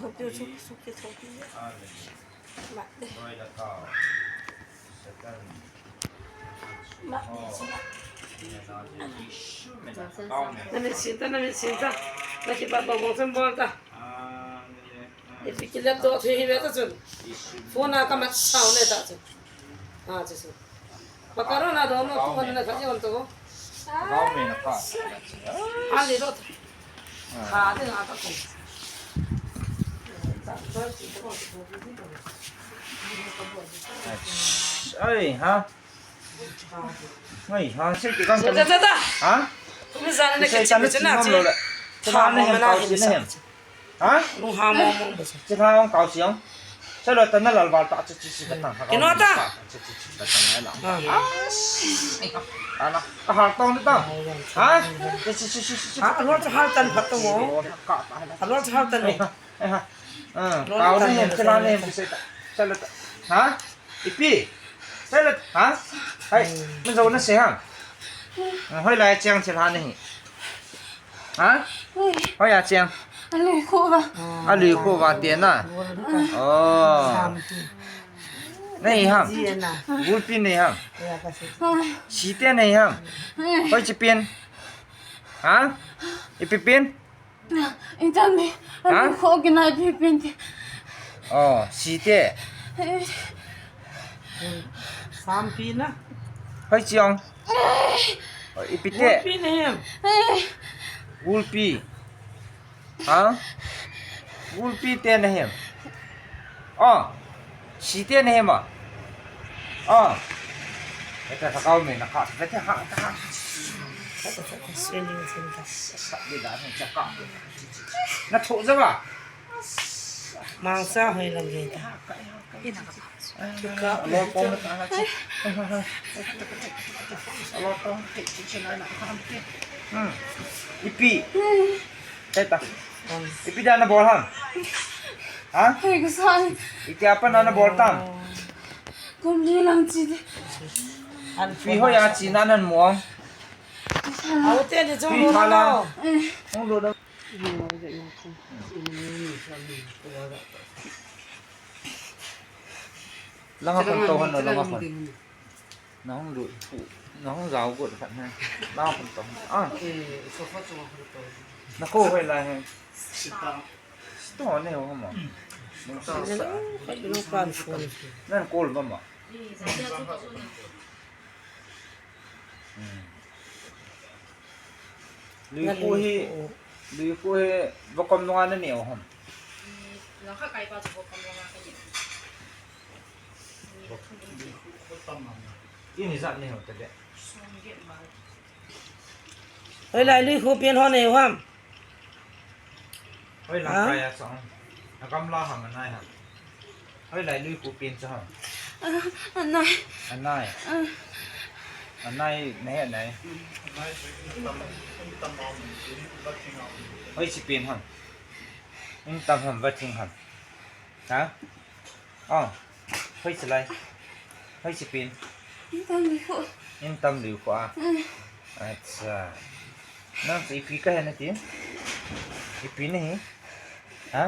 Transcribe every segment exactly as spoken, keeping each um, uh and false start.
Suk, suk, suk, suk. Mat de. Mat de, suk. Na mit sin ta, na mit sin ta. Na kipat bong bong chen bol ta. Ipi kile to thei hi ve ta chun. Phone a ka mat sao le ta chun. Ah, chu chu. Macarona do no tu han na kha yon to. Gao me na pa. Ah, le do. Ha de na ta ko. Ai, ha. Ai, ha, se ki kan. Ta, ta, ta. Ha? Kumi zan na ke chi na. Tha mo na hin sa. Ha? Lung ha mo mo. Chi tha ong kau siang. Sa lo ta na lal bal ta chi chi chi ta. Kino ta? Chi chi chi ta na la. Ana, ka har tong ta. Ha? Chi chi chi chi. Ha, lo ta har tan phat to mo. Ka ta. Lo ta har tan. Ah, kau ni hem, chi la ni hem, chi ta. Sa lo ta. Ha? Ipi. Sa lo ta. Ha? Hai, min zo na se ha. Hoi lai chiang chi la ni. Ha? Hoiya cheng? Alui khuh va. Alui khuh va te na. Oh. Nei ham? Gulpi nei ham? Site nei ham? Hoi chi pen? Ha? Ipi pen? Itam ni. Ha? Alui khuh kina ipi pen te. Oh, site. Sampi na. Hoi chiang. Ipi te? Gulpi nei ham? Gulpi. Ha? Gulpi te nei ham? Oh. Site nei ham? Oh. Eta thakau me na ka. Eta ha ta. Sa di da ni cha ka. Na tho ja ba. Mangsa hoi lang ge ta. Hmm. Ipi. Teta. Ipi dia na bol ham? Ha? Hei, kasai. Iti apa na na bol tam? Kum ni lang chi de. Ipi hoiya chi na nan muang. Au te ni jong lo na. Hong lo na. Langa phone to han lo, langa phone. Nahung lu, nahung jao got khat na. Langa phone to. Ah. Nako hoi la he. Sita. Sita ne ho ma. Nang sa. Nang kan phone. Nan call ba ma. Hmm. Lui khu hi, lui khu hi, vakom nunga na neo ham. Ini zat neo ta de. Hoi lai lui khu pen ho neo ham. Hoi lang kai a chang. A gamla ham, anai ham. Hoi lai lui khu pen cha ham. Anai. Anai. Anai ne anai. Hoi chi pen ham. In tam ham, va thing ham. Ha? Oh, hoi chi lai. Hoi chi pen. In tam liu khu. In tam liu khu a. Acha. Nang chi ipi ka he na ti? Ipi na hi? Ha?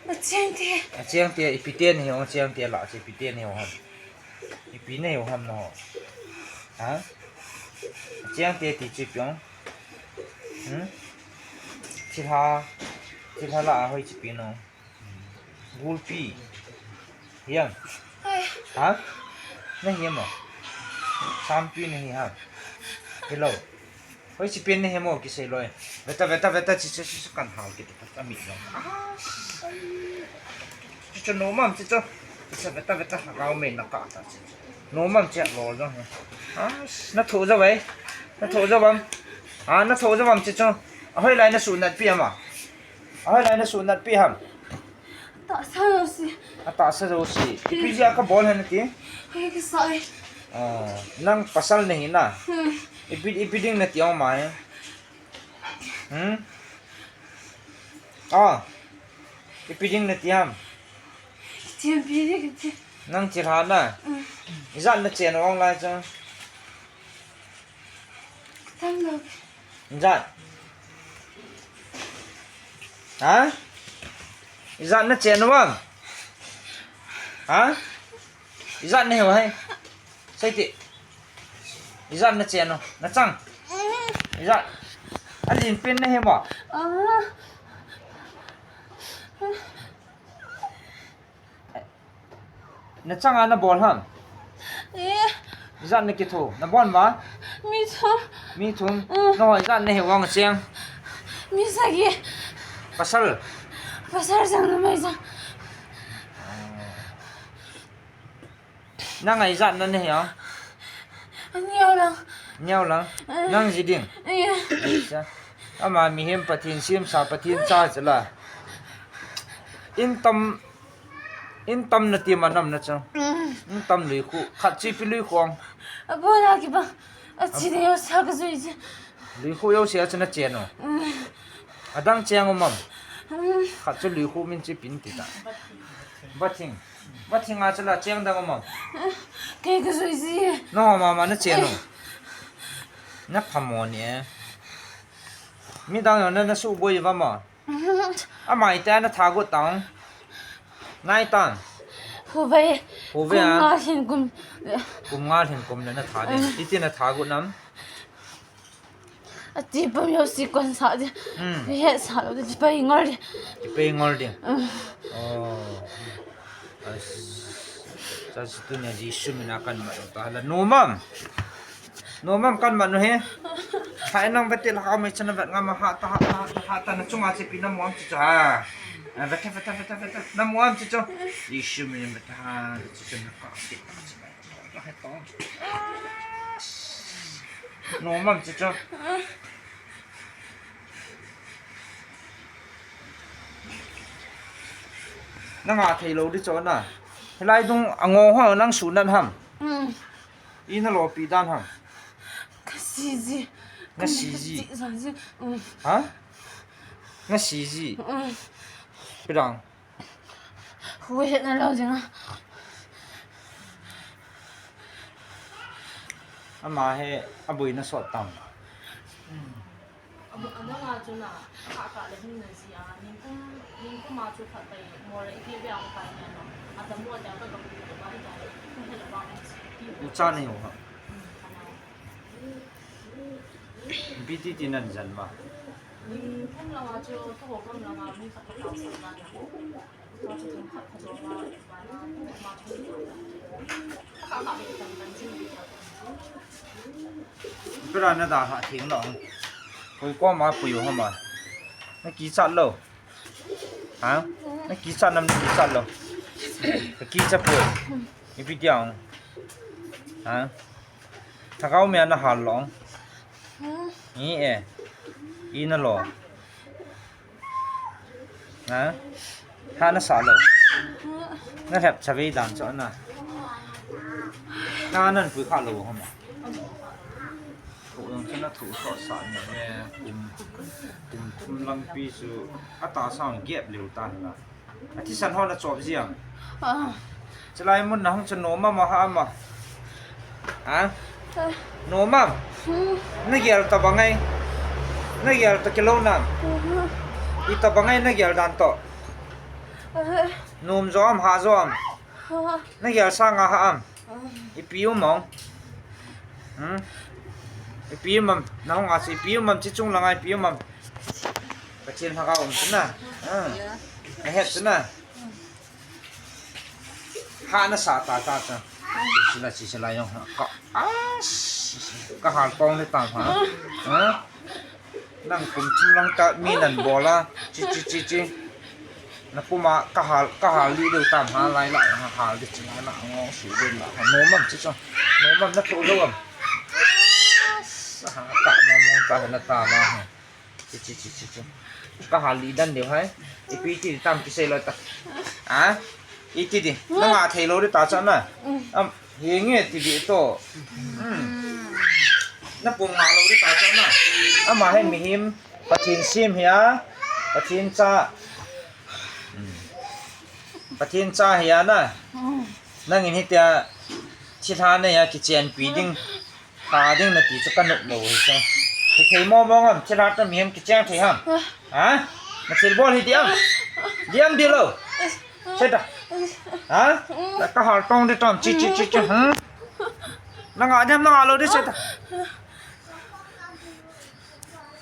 Achiang te. Achiang te, ipi te na hi, achiang te la, chi ipi te na hi, ha? Ipi na hi, ham na ho? Ha? Achiang te ti chi piong. Hmm? Thilha, thilha la a hoi chi pi no. Gulpi. Hiam. Ha? Na hiam a? Sampi na hi ha. Hello. Hoi chi pen na hiam o kisei loi. Veta, veta, veta, chi, chi, chi, chi, kan hal ki ta, ta, mi jong. Chi, chi, no mam, chi, chi. Chi, chi, veta, veta, ha, gao me na ka ta, chi, chi. No mam, chi, lo jong he. Ah, na tho ja vai. Na tho ja vam. Ah, na tho ja vam, chi, chi. A hoi lai na su nat pi ama. A hoi lai na su nat pi ham. Tahsa jouse. A tahsa jouse. Ipi jeh a ka bol hen ti? Hoi ka sa e. Ah, nang pasal na hi na. Hmm. Ipi, ipi ding na ti ong mai. Hmm? Ah. Ipi ding na ti ham. Ti ipi ding ti. Nang thilha na. Hmm. Ijat na chen ong lai chu. Tam lo. Ijat. Ha? Ijat na chen u ham? Ha? Ijat na hiu ham? Sei ti. Ijat na chen u. Na chang. Ijat. Alin pen na hiu mo? Ah. Na chang a na bol ham? Eh. Ijat na kitho. Na bol ma? Mi thum. Mi thum. Mm. Na hoi ijat na hiu vang cheng? Mi sagi. Pasal. Pasal chang na mai chang. Nang a ijat na na hiu? Neo lang. Neo lang. Mm. Nang ji ding. Eh. Acha. Ama mihem Pathen semsa, Pathen cha chu la. In tam, in tam na ti ma nam na chu. Mm. In tam lui khu, khat chi pi lui khu ang. Abo na ki ba. Achi de yo sa ka zui ji. Lui khu yo sia chu na chen u. Mm. Adang cheng u mam. Mm. Khat chu lui khu min chi pin ti ta. Bathing. Bathing a chu la cheng dang u mam. Kei ka zui ji. No mama na chen u. Na phamo ni e. Midang yo na, na su boi va ma. Amai ta na tha got tang. Nai tan. Hu vai. Hu vai a. Kum nga hin kum. Kum nga hin kum le na tha de. Iti na tha got nam. Ati pam yo si kon sa de. Hmm. He sa lo de pai ngol de. Pai ngol de. Hmm. Oh. As. Sa si tu nia Jisu mina kan ma ta la. No mam. No mam kan ma no he. Hai nang bete la ka mai chana vet nga ma ha ta ha ta ha ta na chunga che pi na mo am chi cha. Vete vete vete vete. Na mo am chi cha. Jisu mina vete ha chi cha na ka. No mam chu chu. Nang a thei lo di chu na. Hilai dung a ngo ho nang su nan ham. Mm. I na lo pi dan ham. Ka si ji. Na si ji. Ka si ji. Mm. Ha? Na si ji. Mm. Pidang. Hu het na lo jing a. Ama he a boi na sot tam. Ama, ama nga chu na, ka, ka le hung na ji a, ning kum, ning kum a chu khat pai, mo le i pi be ang pai na no. A ta mo ta ka ka pu ba i ta, ku he la ba ang si. U cha nei ho ha. Hmm, ka na. Bi ti ti nan jan ma. Ning kum la nga chu, to ho kam la nga, mi khat ka sa na. Bra na da ha thing lo. Koi ko ma pui ho ma. Na kichat lo. Ha? Na kichat nam na kichat lo. Ka kichat pui. Ipi diang. Ha? Thakau me na hal lo. Ni e. I na lo. Ha? Ha na sa lo. Na lhep chavei dan chu na. Na nan pui kha lo ho ma. Thu jong chu na thu so sa ni le. Kum, kum thum lampi chu a ta sang gap leu tan la. A thisan ho na chop ji am. Ah. Chulai mun na hung chu no mam a ha am a. Ha? Ah. No mam. Hmm. Na gel ta bang ai. Na gel ta kilo nam. Mhm. I ta bang ai na gel dan to. Ah. Nom jo am ha jo am. Ah. Na gel sang a ha am. Ah. Ipi um mong. Hmm? Ipi um am. Na hung a si ipi um am chi chung lang a ipi um am. Pathen lhagao um chu na. Ah. Na het chu na. Ha na sa ta ta ta. Sila si sila jong ha. Ka, ah, ka hal pong ni tam ha. Ha? Nang kum thum lang ta mi nan bol a. Chi, chi, chi, chi. Na puma ka hal, ka hal li deu tam ha lai la, ha hal di chi lai la, ngo su deu la. Ha, no mam chi chu. No mam na thu deu am. Sa ha, ka mo mo ta na ta ma ha. Chi, chi, chi, chi, chi. Ka hal li dan deu hai. Ipi ti tam kisei lo ta. Ha? Iti di. Nang a thei lo di ta cha na. Am, hi nge ti di to. Hmm. Na pung a lo di ta cha na. Ama hi mihem. Pathen sem hi a. Pathen cha. Hmm. Pathen cha hi a na. Nang in hitia. Thilha nei a kichenpi ding. Ka ding na ti chu ka nop lo hi chu. Hi thei mo mo ngam, thilha ta mihem kicheng thei ham. Ha? Na thil bol hi ti am. Diam di lo. Seta. Ha? Ka hal tong di tong. Chi, chi, chi, chi. Hmm? Na nga diam, na nga lo di seta.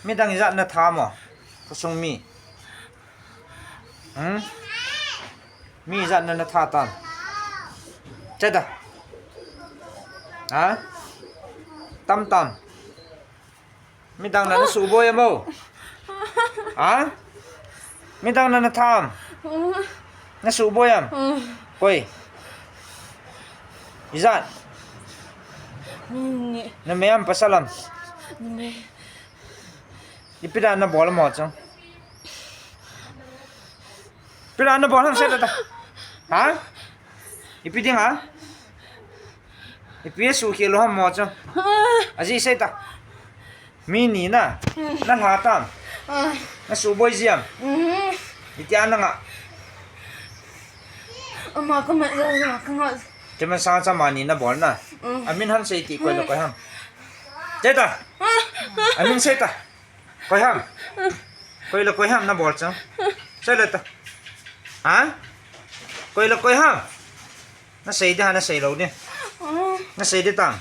Midang ijat na tha mo. Khosung mi. Hmm? Mi ijat na na tha tam. Seta. Ha? Tam tam. Midang na na suboi amo. Ha? Midang na na tham. Na suboi am. Koi. Ijat. Numei am pasal am. Ipi dan na bol mo chang. Ipi dan na bol ham seta. Ha? Ipi ding ha? Ipi sukhel ham mo chang. Aji seta. Mi ni na, na lha tam. Na suboi jiam. Itia na nga. Ama ka ma ja ja ka nga. Keman sa cha ma ni na bol na. Amin han sei ti koi lo koi ham. Seta. Amin seta. Koi ham. Koi lo koi ham na bol chang. Sei lo ta. Ha? Koi lo koi ham. Na sei di ha, na sei lo di. Na sei di tang.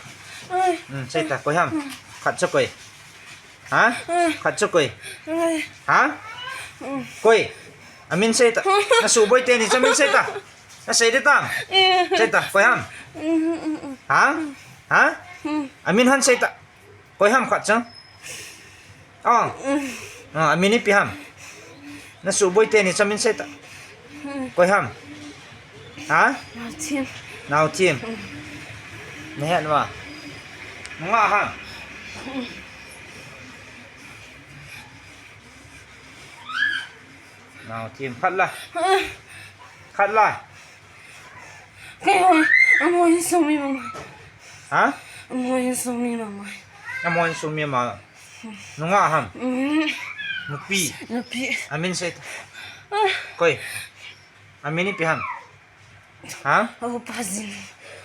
Hmm, sei ta, koi ham. Khat cha koi. Ha? Khat cha koi. Ha? Koi. Amin sei ta. Na suboi teni cha min sei ta. Na sei di tang. Sei ta, koi ham. Ha? Ha? Amin han sei ta. Koi ham khat chang. Ah. Ah, amin ipi ham. Na suboi teni cha min sei ta. Koi ham. Ha? Naothim. Naothim. Na het wa. Nga ham. Naothim khat la. Khat la. Kei hoi, amo insung mi mama. Ha? Amo insung mi mama. Amo insung mi mama. Nunga ham. Nupi. Nupi. Amin sei ta. Koi. Amin ipi ham. Ha? Upa jinu.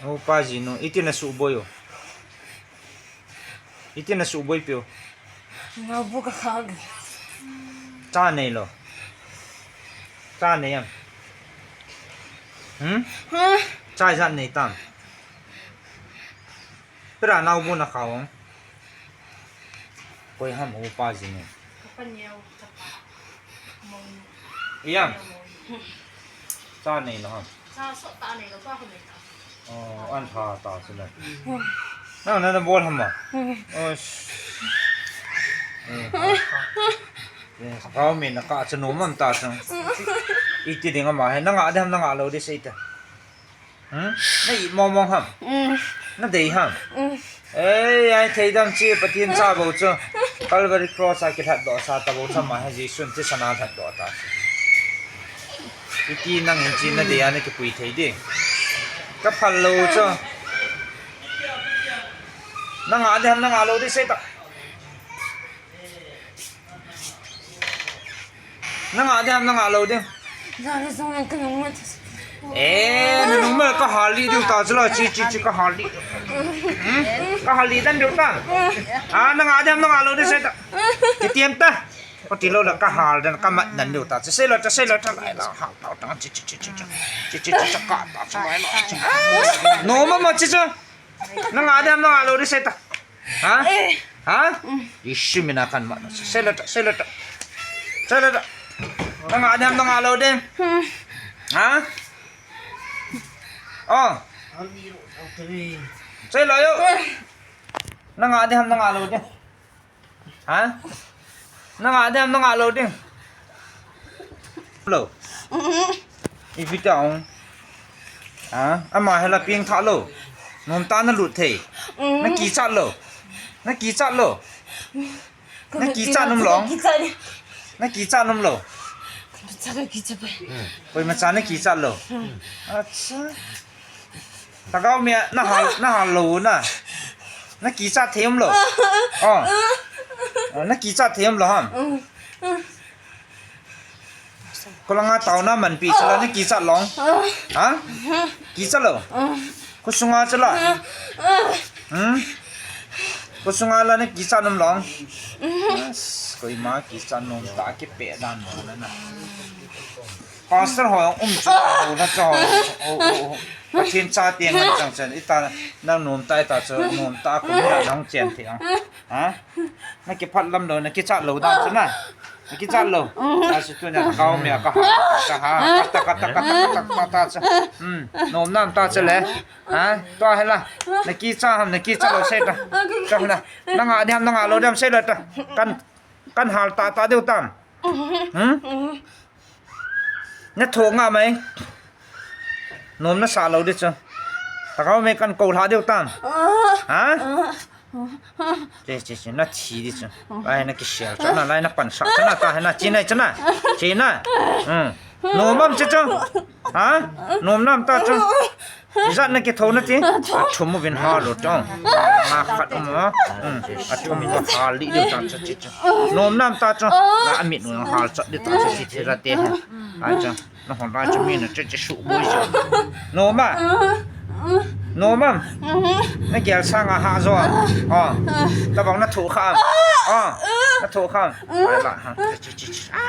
Upa jinu. Iti na suboi o. Iti na suboi piu. Nga bu ka kha. Cha nei lo. Cha nei am. Hmm? Cha ijat nei tam. Pera nau bu na kha ong. Koi ham upa jinu. Iam. Cha nei lo ham. Oh, an tha ta chu le. Na, na, na bol ham ma. Oh. Eh, ha. Eh, kha pau mi na ka chu nom am ta chu. Iti ding ama he, na nga di ham, na nga lo di sei ta. Hmm? Na it mong mong ham. Na dei ham. Ei, ai thei dam chi Pathen cha bou chu. Calvary Cross a kilhat doh sa ta bou chu ama he Jesun thisan a lhat doh ta. Iti nang hin chi na dei a na kipui thei di. Ka phal lou chu. Na nga di ham, na nga lo di sei ta. Na nga di ham, na nga lo di. Jale jong ka nung ma. Eh, na nung ma ka hal li diu ta chu la, chi, chi, chi ka hal li. Hmm? Ka hal li dan diu ta. Ah, na nga di ham, na nga lo di sei ta. Kitiam ta. Ka ti lo la ka hal dan, ka mat dan diu ta. Sei lo ta, sei lo ta, lai la, hal ta, ta, chi, chi, chi, ka ta, ta, lai la, chi. No ma ma chi chu. Na nga di ham, na nga lo di sei ta. Ha? Ha? Ishi mina kan ma. Sei lo ta, sei lo ta. Sei lo ta. Na nga di ham, na nga lo di. Ha? Oh. Sei lo yo. Na nga di ham, na nga lo di. Ha? Na nga di ham, na nga lo di. Lo. Ipi ta ong. Ha? Ama he la ping tha lo. Nom ta na lut thei. Na kichat lo. Na kichat lo. Na kichat nom lo. Na kichat nom lo. Koima cha na kichat lo. Acha. Lhagao mi a na hal, na hal lou na. Na kichat thei um lou. Oh. Oh, na kichat thei um lou ham. Kolanga taona manpi chala na kichat lou. Ha? Kichat lou. Khosunga chala. Hmm? Khosunga la na kichat um lou. Koima kichat nom ta kipe dan mo na na. Pastor ho um chu, ho na chu, ho, ho, ho. Pathen chate ngen chang chen, ita nang nom ta, ita chu, nom ta kum na nang chen thei ang. Ha? Na kiphat lam lou, na kichat lou dan chu na. Na kichat lou. A chu tunia kau me ka ha, ka ha, ka ta, ka ta, ka ta, ka ta, ka ta chu. Hmm, nom nam ta chu le. Ha? Tua hi la. Na kichat ham, na kichat lou sei ta. Ka na. Na ngah di ham, na ngah lou di ham sei lou ta. Kan, kan hal ta ta diu tam. Hmm? Na tho nga mai. Nom na sa lou di chu. Ta kau me kan ko lha diu tam. Ha? Che, che, che, na thi di chu. Lai na kisel chu na, lai na pan sa chu na, ta na, chi na, chi na. Chi na. Hmm. Nom am chi chu. Ha? Nom nam ta chu. Ijat na kitho na ti. A thum uvin hal u chu. Nga khat um a. Hmm. A thum u hal li diu ta chu chi chu. Nom nam ta chu. Na amit u hal chat di ta chu chi thi ra te. Ai chu. Na hon lai chu mi na che che su boi chu. Nom a. Nom am. Na gel sang a ha jo. A. Tabang na thu kha am. A. Na thu kha am. Lai la ha. Che che che. A.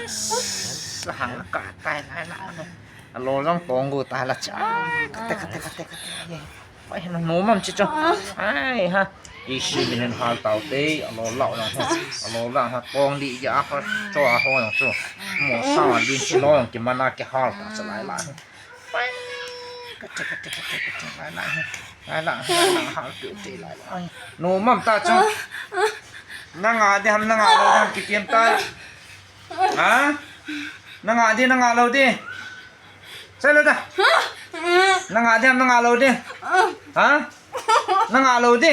Sa hang ka tai lai la. A lo jong tong gu ta la cha. Ka te, ka te, ka te, ka te. Pai, na nom am chi chu. Ai ha. Isi min hal tau te, a lo lau jong ha. A lo lau ha, tong li ya ha, cho a ho jong chu. Mo sa ma din chi lo jong ki mana ki hal ta cha lai la. Pai. Ka te, ka te, ka te, ka te, lai la. Lai la, lai la, hal tu te lai la. Nom am ta chu. Na ngah di ham, na ngah lou di ham, kitiam ta. Ha? Na ngah di, na ngah lou di. Sai lou ta. Na ngah di ham, na ngah lou di. Ha? Na ngah lou di.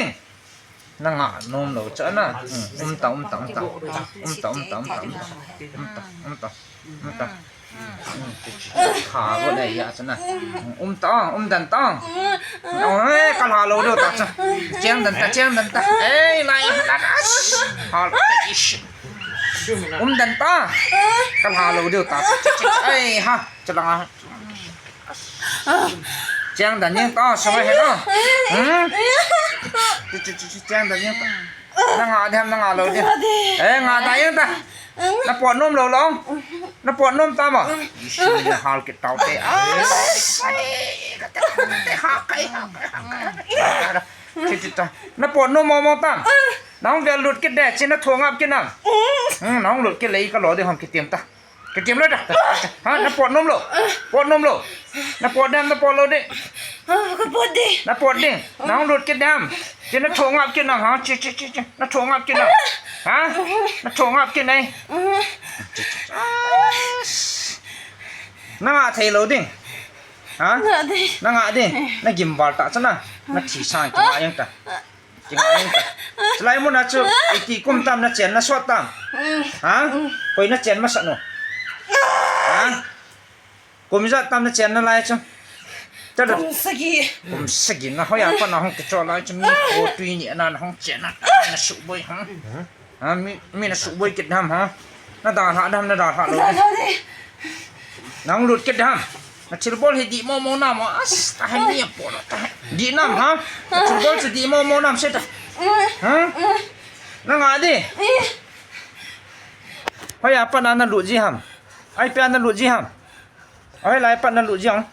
Na ngah nom lou cha na. Hmm, um ta, um ta, um ta. Um ta, um ta, um ta, um ta. Um ta, um ta, um ta. Um ta. Hmm, tha go le ya cha na. Um ta, um dan ta. Oi, ka lha lou diu ta cha. Cheng dan ta, cheng dan ta. Ei, lai, lai, lai. Hal, ish. Um dan ta. Ka lha lou diu ta. Ei, ha. Chalang a. Cheng dan jeng ta, song he lo. Hmm? Cheng dan jeng ta. Na ngah di ham, na ngah lou di. Eh, ngah ta jeng ta. Na pot nom lou lou. Na pot nom ta ma. Isi na hal kit tau te. Ah, sai. Ka te, ka te, ha kai, ha kai, ha kai. Chi, chi ta. Na pot nom mo mo ta. Na hung vel lut kit de, chi na tho ngap kit na. Hmm, na hung lut kit le ka lo di ham kitiam ta. Kitiam lou ta. Ha, na pot nom lou. Pot nom lou. Na pot dam, na pot lou di. Ah, ka pot di. Na pot di. Na hung lut kit dam. Chi na tho ngap kit na, ha, chi, chi, chi, chi. Na tho ngap kit na. Ha? Na tho ngap kit na. Na ngah thei lou ding. Ha? Ngah di. Na ngah di. Na gim val ta cha na. Na thi sang kit na jeng ta. Chilai mun a chu, iti kum tam na chen na sot tam. Ha? Koi na chen masa no. Ha? Kum ijat tam na chen nalai chu. Kum sagi. Kum sagi na hoiya pat na hung kichol lai chu mi ko tui ni na hung chen na, na suboi ha. Ha, mi, mi na suboi kit ham ha. Na dalha dam, na dalha lou. Na hung lut kit dam. Na thilbol hi dih momo nam, as, ta hen ni a polo, ta hen. Dih nam, ha? Na thilbol chu dih momo nam se ta. Ha? Na ngah di. Hoiya pat na na lut ji ham. Ai pia na lut ji ham. Hoilai pat na lut ji ham.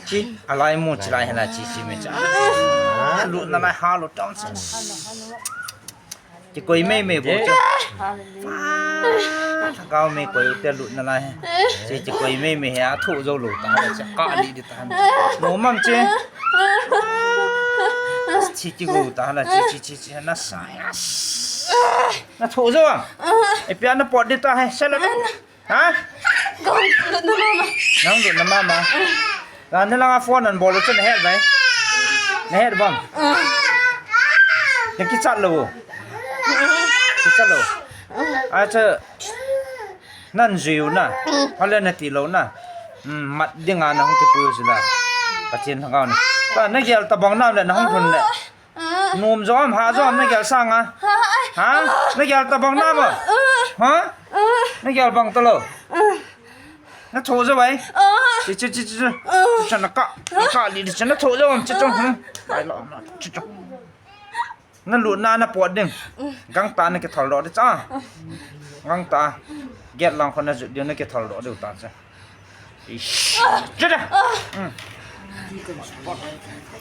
Chi, alai mu chi lai hena chi chi me cha. Ah, lut nalai ha lut down. Chi koi mei mei bo cha. Lhagao mei koi u te lut nalai. Chi, chi koi mei mei he a thu jo lo ta ha cha. Ka li di ta ha. Nom am chi. Chi chi go ta ha chi chi chi chi na sa. Na thu jo am. E pia na pot di ta he. Sa la. Ha? Ka hung lut na mama. Na hung lut na mama. Na, na langa phone an bol u chu na het vai. Na het bang. Na kichat lou. Kichat lou. Acha. Nan jui u na. Hale na ti lou na. Hmm, mat dinga na hung kipui u sila. Pathen thangkao na. Ta na gel tabang nam le na hung thun le. Nom jo am, ha jo am, na gel sang a. Ha? Na gel tabang nam a. Ha? Na gel bang talou. Na tho jo vai. Chi, chi, chi, chi, chi. Chi na ka, na ka li, chi na tho jo am, chi chong. Hmm. Ai lo, na, chi chong. Na lut na, na pot ding. Gangtah na kithol doh di cha. Gangtah. Gate lang khon na jut ding na kithol doh di u ta cha. Ish. Chala. Hmm.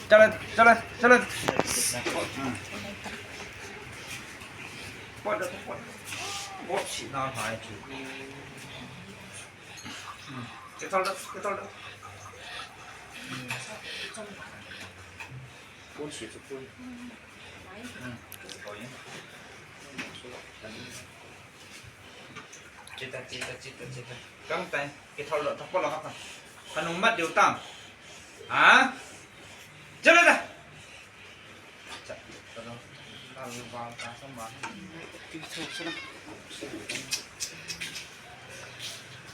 Chala, chala, chala. Hmm. Pot, pot. Pot si na hai chu. Hmm. Ke thol da, ke thol da. Hmm. Pot si chu pot. Hmm. Chita, chita, chita, chita. Kang tai, ke thol lo, thol lo ka. Khanung mat diu tang. Ha? Chala da. Cha, cha lo. Ta lo ba ta sa ma.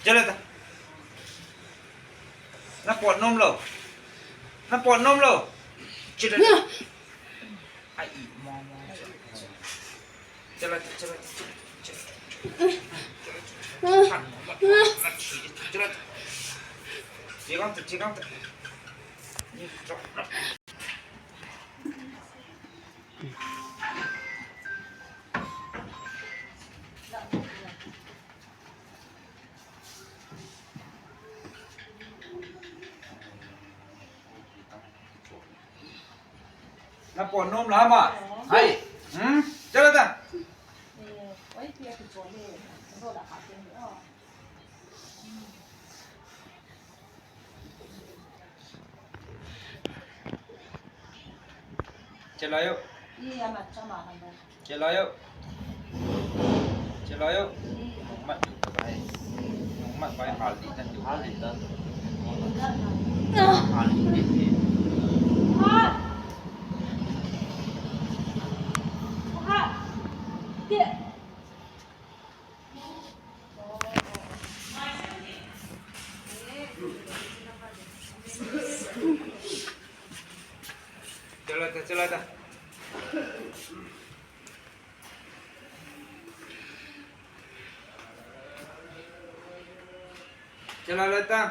Chala da. Na pot nom lo. Na pot nom lo. Chala da. Ai, mo, mo, chala. Chala, chala, chala, chala. Chigang ta, chigang ta. Na pot nom la ma. Hai. Hmm? Chala da. Chala yo. Chala yo. Chala yo. Mat tu bai. Mat bai hal di tan tu. Hal di tan. Hal di tan. Chala ta, chala ta. Chala ta.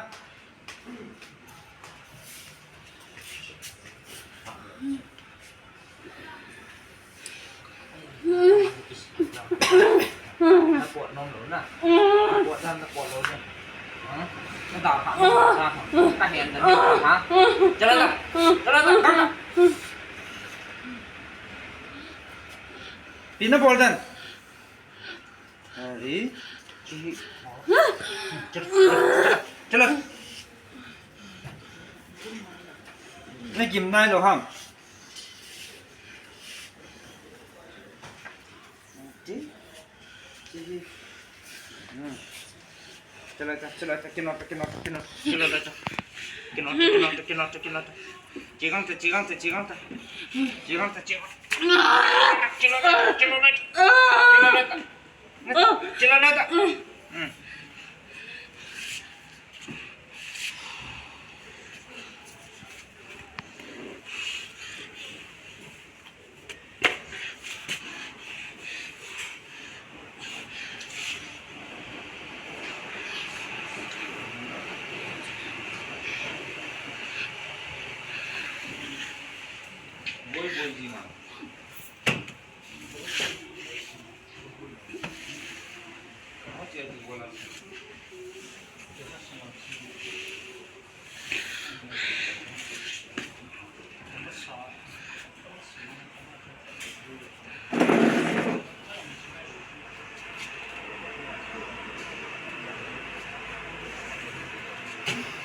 Na pot nom lo na. Na pot dan na pot lo na. Ha? Na da pa na ha. Ta hen na ha. Chala ta. Chala ta. Pi na pot dan. Ari. Chala. Chala. Na gim nai lo ham. Ti. Ti. Hmm. Chala ta, chala ta, kino ta, kino ta, kino ta, chala ta. Kino ta, kino ta, kino ta, kino ta. Chigang ta, chigang ta, chigang ta. Chigang ta, chigang ta. Chala ta, chala ta, chala ta. Chala ta. Hmm.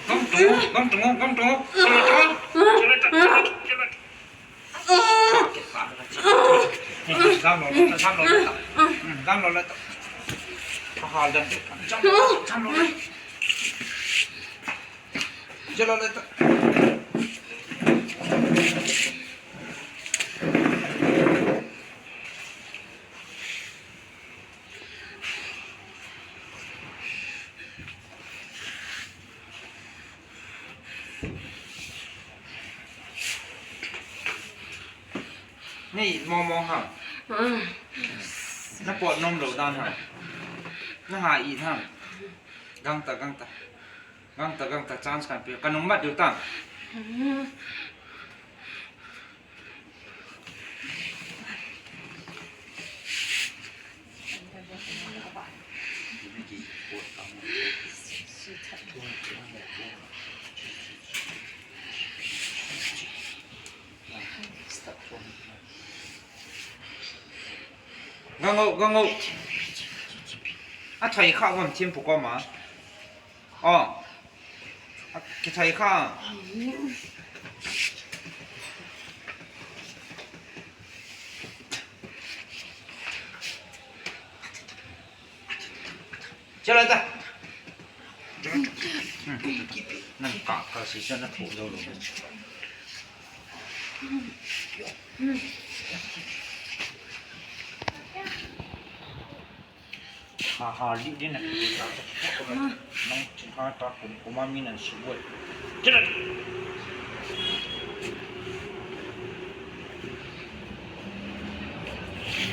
Gam tung, gam tung, gam tung. Gam lo le ta, gam lo le ta. Gam lo le ta. Gam lo le ta. Nei, mo mo ha. Na pot nom lo dan ha. Na ha i ha. Gangta, gangta. Gangta, gangta, chance kan pe. Kanung mat diu ta. Gangau, gangau. A thoi kha vam thim pu ko ma. O. A ki thoi kha. Chalai ta. Nang ka ka si sa na tho lo lo. Ha ha li din na. Nang ha ta kum kuma mi nan si boi. Chalai.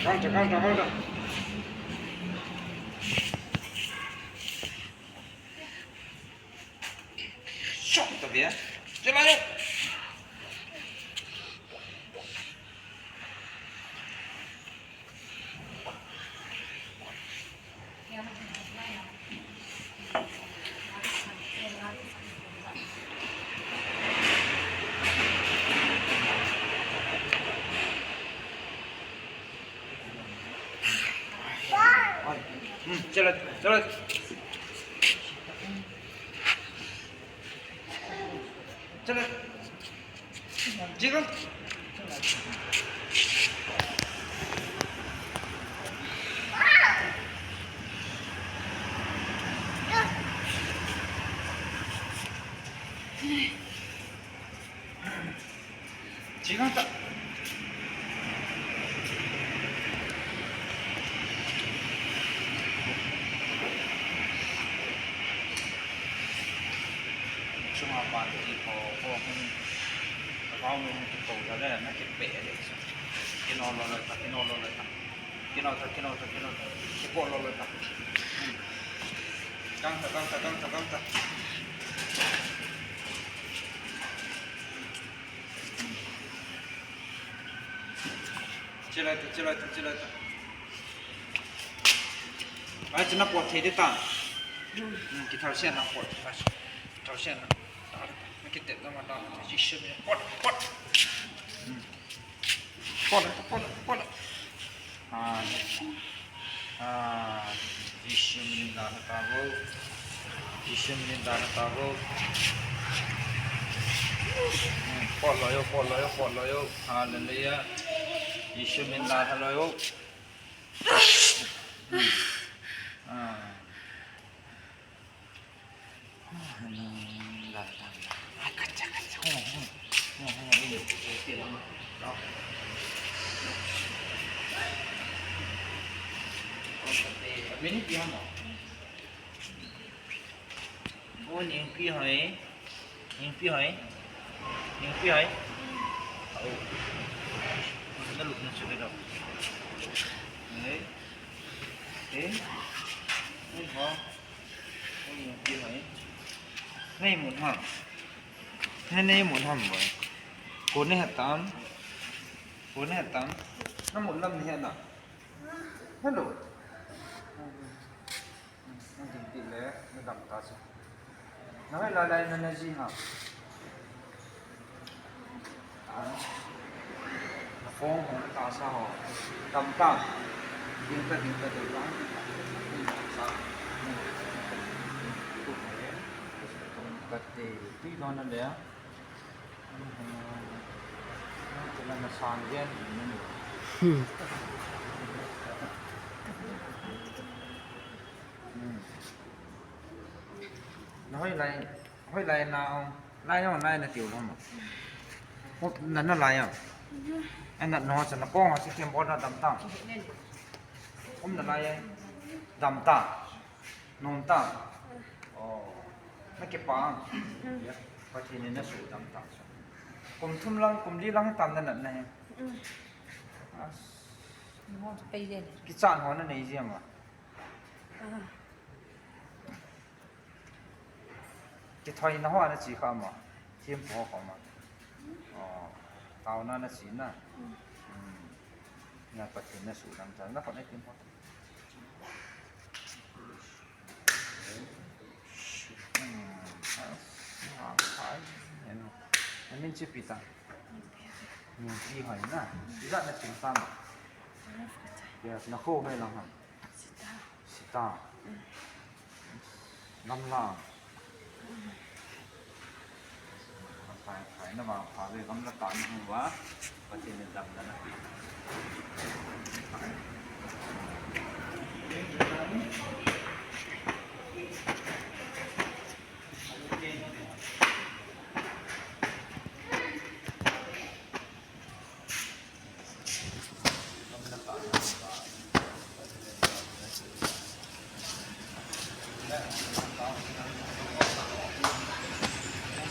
Kang ta, kang ta, kang ta. Shot ta bia. Chalai. Hmm, chalai, chalai. Chalai. Jigal. Jigal ta. Chunga pan ti ko ko hung. Ko hung ti ko la le na ki pe le. Ki no lo lo ta, ki no lo lo ta. Ki no ta, ki no ta, ki no ta. Ki po lo lo ta. Kang ta, kang ta, kang ta, kang ta. Chalai ta, chalai ta, chalai ta. Ai, chana po thei de ta. Hmm, ki thau sia na po. Thau sia na. Ta, ta, ki te na ma ta. Jisu mi. Pot, pot. Hmm. Pot, pot, pot. Ah. Ah, Jisu minin dan tavo. Jisu minin dan tavo. Hmm, pot lo yo, pot lo yo, pot lo yo. Hallelujah. Jisu minin dan lo yo. Hmm. Ah. Mini pi hamo? O, ning pi hoi. Ning pi hoi. Ning pi hoi. Au. Na lup na chu le dau. Ei. Ei. Ei ho. Nei mun ham. Nei, nei mun ham boi. Ko nei hetam. Ko nei hetam. Na mun lam nei hena. Hello. Na ding ti le, na dam ta chu. Na hoi lai lai na na ji ham. Na phone ho na ta sa ho. Dam ta. Ding ta, ding ta, ding ta. Ding ta. Ka te, tui don na le. Ka na san gen. Hmm. Hmm. Na hoi lai. Hoilai na, lai na, lai na tiu lom. Hop, na na lai ya. Ana no sa na kong sa kem bo na dam ta. Um na lai ya. Dam ta. Nom ta. Oh. Na ke pa. Ya. Pathen in na su dam ta. Kum thum lang, kum li lang tam na na na he. As. Ki chan ho na nei ji ma. Kithoi na ho na chi kha ma. Thim po kha ma. Oh, tao na na chi na. Hmm. Na Pathen na su dam ta na ko na thim po. Hmm. Ah, ah, ah, ah. Amin chi pi ta. Min chi hoi na. Ija na chi ta ma. Yes, na kho ve lang ham. Sita. Sita. Gamla. Khai, khai na vang pha ve gamla ta na hu va. Pathen in damna na.